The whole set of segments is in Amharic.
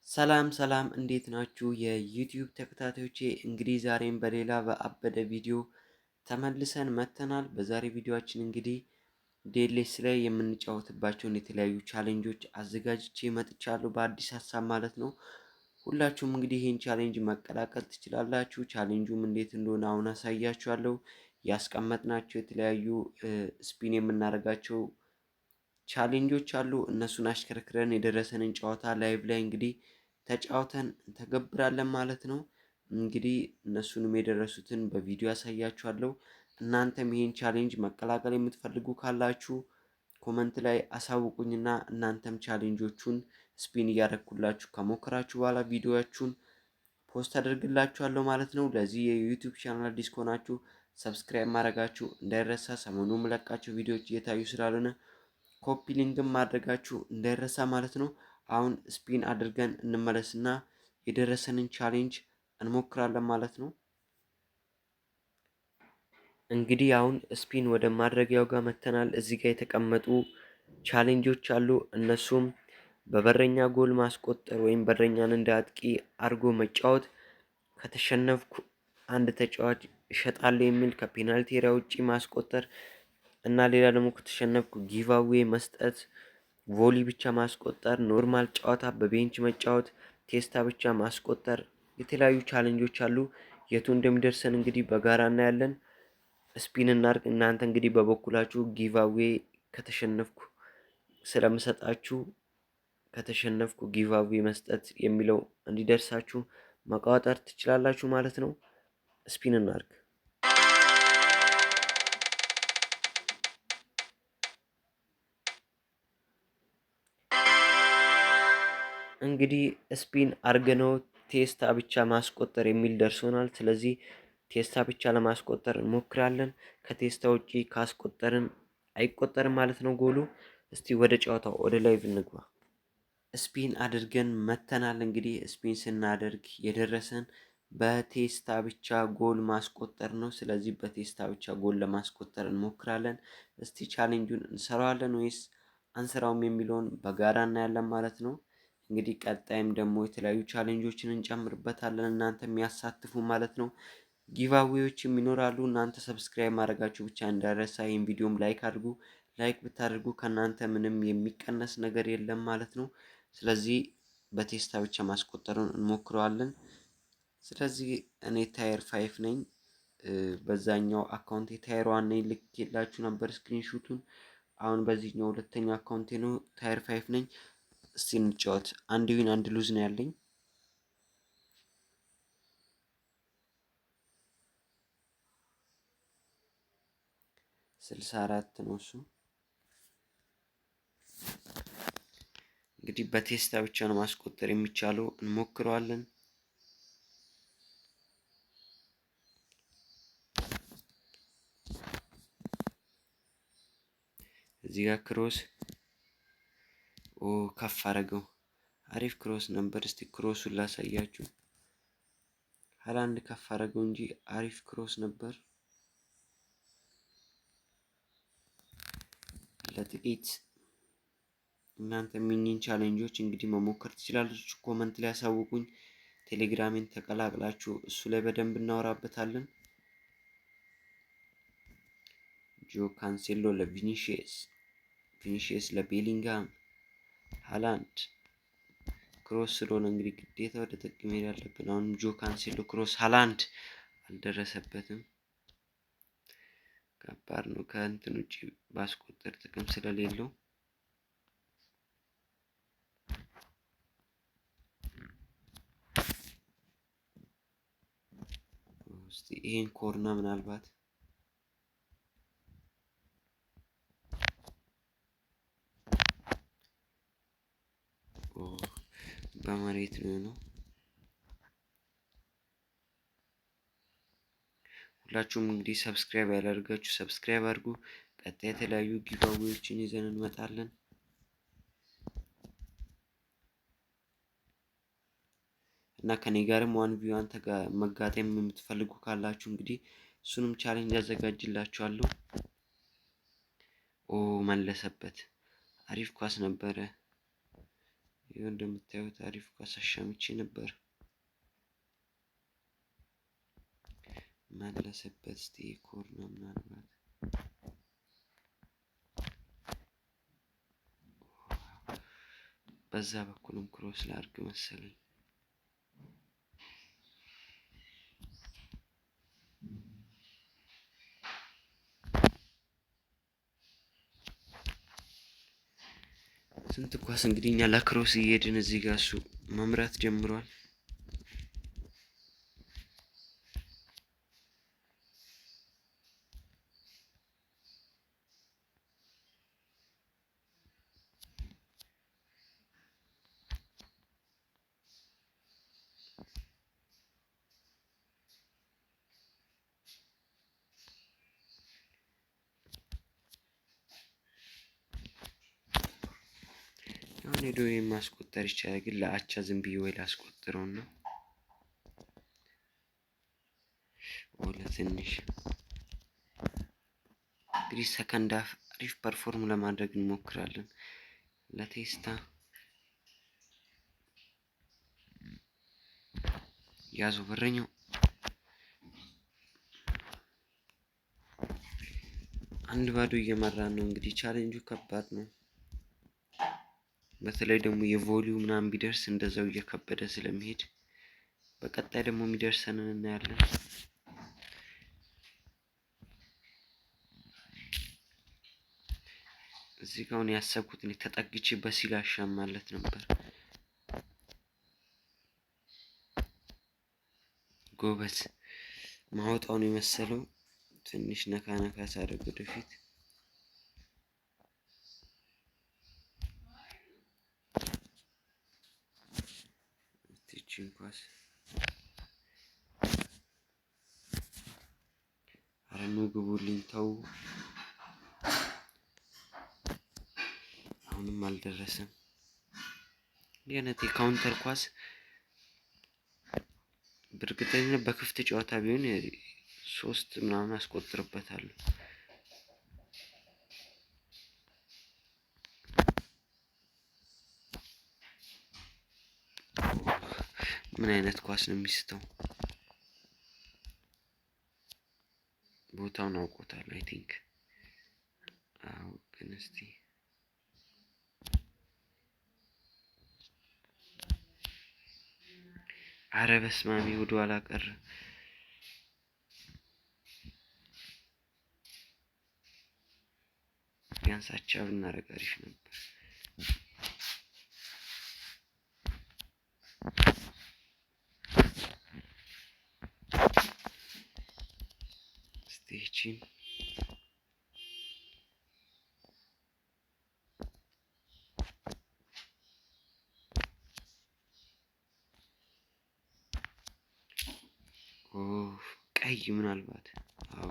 ሰላም ሰላም፣ እንዴት ናችሁ የ YouTube ተከታታዮቼ? እንግዲህ ዛሬም በሌላ በአበደ ቪዲዮ ተመልሰን መጥተናል። በዛሬ ቪዲዮአችን እንግዲህ DLS ላይ የምንጫወትባቸውን የተለያዩ challenge ኦች አዘጋጅቼ መጥቻለሁ፣ በአዲስ ሀሳብ ማለት ነው። ሁላችሁም እንግዲህ ይህን challenge መቀላቀል ትችላላችሁ። challenge ኡም እንዴት እንደሆነ አሁን አሳያችኋለሁ። ያስቀመጥናቸው የተለያዩ spin የምናደርጋቸው challenge ኦች አሉ። እነሱን አሽከርክረን የደረሰንን ጨዋታ live ላይ እንግዲህ ተጫውተን እንተገብራለን ማለት ነው። እንግዲህ እነሱንም የደረሱትን በቪዲዮ ያሳያችኋለሁ። እናንተም ይህን challenge መቀላቀል የምትፈልጉ ካላችሁ comment ላይ አሳውቁኝና እናንተም challenge ኦቹን spin እያደረግኩላችሁ ከሞከራችሁ በኋላ ቪዲዮያችሁን post አደርግላችኋለሁ ማለት ነው። ለዚህ የ YouTube channel አዲስ ከሆናችሁ subscribe ማድረጋችሁ እንዳይረሳ። ሰሞኑ የምለቃቸው ቪዲዮዎች እየታዩ ስላልሆነ copy link ም ማድረጋችሁ እንዳይረሳ ማለት ነው። አሁን spin አድርገን እንመለስና የደረሰንን challenge እንሞክራለን ማለት ነው። እንግዲህ አሁን spin ወደ ማድረጊያው ጋር መተናል። እዚህ ጋር የተቀመጡ challenge ኦች አሉ። እነሱም በበረኛ ጎል ማስቆጠር ወይም በረኛን እንደ አጥቂ አድርጎ መጫወት፣ ከተሸነፍኩ አንድ ተጫዋች እሸጣለሁ የሚል፣ ከ penalty area ውጪ ማስቆጠር እና ሌላ ደግሞ ከተሸነፍኩ giveaway መስጠት፣ volley ብቻ ማስቆጠር፣ normal ጨዋታ በ bench መጫወት፣ ቴስታ ብቻ ማስቆጠር፣ የተለያዩ challenge ኦች አሉ። የቱ እንደሚደርሰን እንግዲህ በጋራ እናያለን። spin እናርግ። እናንተ እንግዲህ በበኩላችሁ giveaway ከተሸነፍኩ ስለምሰጣችሁ ከተሸነፍኩ giveaway መስጠት የሚለው እንዲደርሳችሁ መቋጠር ትችላላችሁ ማለት ነው። spin እናርግ። እንግዲህ spin አርገነው ቴስታ ብቻ ማስቆጠር የሚል ደርሶናል። ስለዚህ ቴስታ ብቻ ለማስቆጠር እንሞክራለን። ከቴስታ ውጪ ካስቆጠርን አይቆጠርም ማለት ነው ጎሉ። እስቲ ወደ ጨዋታው ወደ live እንግባ። spin አድርገን መተናል። እንግዲህ spin ስናደርግ የደረሰን በቴስታ ብቻ ጎል ማስቆጠር ነው። ስለዚህ በቴስታ ብቻ ጎል ለማስቆጠር እንሞክራለን። እስቲ challenge ኡን እንሰራዋለን ወይስ አንሰራውም የሚለውን በጋራ እናያለን ማለት ነው። እንግዲህ ቀጣይም ደግሞ የተለያዩ challenge ኦችን እንጨምርበታለን እናንተ የሚያሳትፉ ማለት ነው። giveaway ዎችም ይኖራሉ። እናንተ subscribe ማድረጋችሁ ብቻ እንዳይረሳ። ይህን ቪዲዮም like አድርጉ። Like ብታደርጉ ከእናንተ ምንም የሚቀነስ ነገር የለም ማለት ነው። ስለዚህ በቴስታ ብቻ ማስቆጠሩን እንሞክረዋለን። ስለዚህ እኔ tier 5 ነኝ። በዛኛው account tier 1 ነኝ። ልኬላችሁ ነበር screenshot ኡን። አሁን በዚህኛው ሁለተኛው account ኤ ነው፣ tier 5 ነኝ። እስቲ እንጫወት። አንድ win አንድ lose ነው ያለኝ። 64 ነው እሱ። እንግዲህ በቴስታ ብቻ ነው ማስቆጠር የሚቻለው። እንሞክረዋለን። እዚህ ጋር cross፣ ኦ ከፍ አደረገው። አሪፍ cross ነበር። እስቲ cross ኡን ላሳያችሁ። ሃላንድ ከፍ አደረገው እንጂ አሪፍ cross ነበር። ለጥቂት እናንተ ሚኒን challenge ኦች እንግዲህ መሞከር ትችላላችሁ። Comment ላይ ያሳውቁኝ። ቴሌግራሜን ተቀላቅላችሁ እሱ ላይ በደንብ እናወራበታለን። ጆ ካንሴሎ ለቪኒሺየስ፣ ቪኒሺየስ ለቤሊንግሃም፣ ሃላንድ cross ስለሆነ እንግዲህ ግዴታ ወደ ጥግ መሄድ አለብን። አሁንም ጆ ካንሴሎ cross፣ ሃላንድ አልደረሰበትም። ከባድ ነው። ከእንትን ውጭ ባስቆጠር ጥቅም ስለሌለው። እስቲ ይሄን corner ምናልባት በመሬት ነው ነው። ሁላችሁም እንግዲህ subscribe ያላደርጋችሁ subscribe አድርጉ። ቀጣይ የተለያዩ giveaway ዎችን ይዘን እንመጣለን። እና ከኔ ጋርም 1v1 መጋጠም የምትፈልጉ ካላችሁ እንግዲህ እሱንም challenge ያዘጋጅላችኋለሁ። ኦ መለሰበት። አሪፍ ኳስ ነበረ። ይኸው እንደምታዩት አሪፍ ኳስ አሻምቼ ነበር። መለሰበት። እስቲ corner ምናልባት በዛ በኩልም cross ላድርግ መሰለኝ። ስንት ኳስ እንግዲህ እኛ ለ cross እየሄድን እዚህ ጋር እሱ መምራት ጀምሯል። አሁን ሄዶ ማስቆጠር ይቻላል፣ ግን ለአቻ ዝም ብዬ ወይ ላስቆጥረው ነው ለትንሽ እንግዲህ second half አሪፍ perform ለማድረግ እንሞክራለን። ለቴስታ ያዙ በረኛው 1-0 እየመራን ነው። እንግዲህ ቻሌንጁ ከባድ ነው። በተለይ ደግሞ የ volley ው ምናምን ቢደርስ እንደዛው እየከበደ ስለሚሄድ በቀጣይ ደግሞ የሚደርሰንን እናያለን። እዚህ ጋር አሁን ያሰብኩት እኔ ተጠግቼ በሲል አሻማለት ነበር። ጎበዝ ማውጣውን የመሰለው ትንሽ ነካ ነካ ሳደርግ ወደፊት ይቺን ኳስ ኧረ ኑ ግቡልኝ፣ ተው። አሁንም አልደረሰም። እንዲህ አይነት የ counter ኳስ በእርግጠኝነት በክፍት ጨዋታ ቢሆን 3 ምናምን አስቆጥርበታለሁ። ምን አይነት ኳስ ነው የሚስተው? ቦታውን አውቆታል I think። አዎ ግን እስቲ አረ በስመ አብ ወደ ኋላ ቀረ። ቢያንስ አቻ ብናደርግ አሪፍ ነበር። እስቲ ይቺን ቀይ ምናልባት አዎ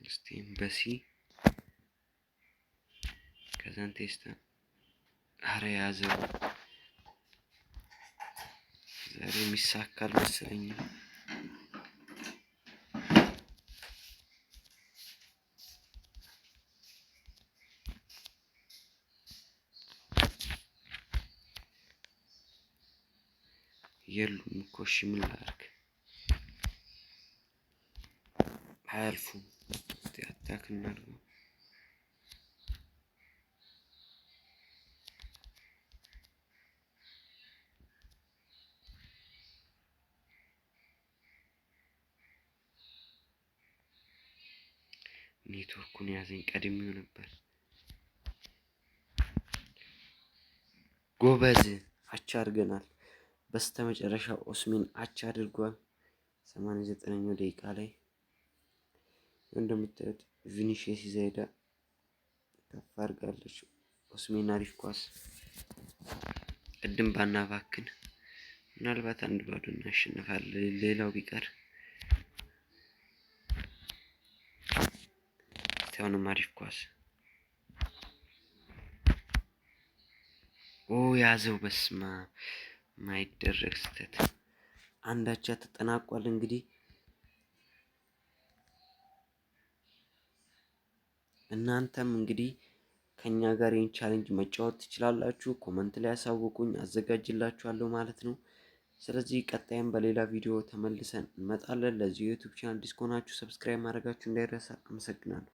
እስቲ በሲ ከዛን ቴስታ አረ ያዘው። ዛሬ የሚሳካል መሰለኝም። የሉም እኮ እሺ፣ ምን ላድርግ? አያልፉም። እስቲ attack እናድርገው። ኔትወርኩን ያዘኝ፣ ቀድሜው ነበር። ጎበዝ አቻ አድርገናል። በስተመጨረሻ ኦስሚን አቻ አድርጓል። 89ኛው ደቂቃ ላይ እንደምታዩት ቪኒሺየስ ይዛ ሄዳ ከፍ አድርጋለች። ኦስሚን አሪፍ ኳስ ቅድም ባናባክን ምናልባት 1-0 እናሸንፋለን። ሌላው ቢቀር አሁንም አሪፍ ኳስ ኦ ያዘው። በስማ ማይደረግ ስህተት። 1 አቻ ተጠናቋል። እንግዲህ እናንተም እንግዲህ ከኛ ጋር ይህን challenge መጫወት ትችላላችሁ። Comment ላይ ያሳውቁኝ፣ አዘጋጅላችኋለሁ ማለት ነው። ስለዚህ ቀጣይም በሌላ ቪዲዮ ተመልሰን እንመጣለን። ለዚህ YouTube channel አዲስ ከሆናችሁ subscribe ማድረጋችሁ እንዳይረሳ። አመሰግናለሁ።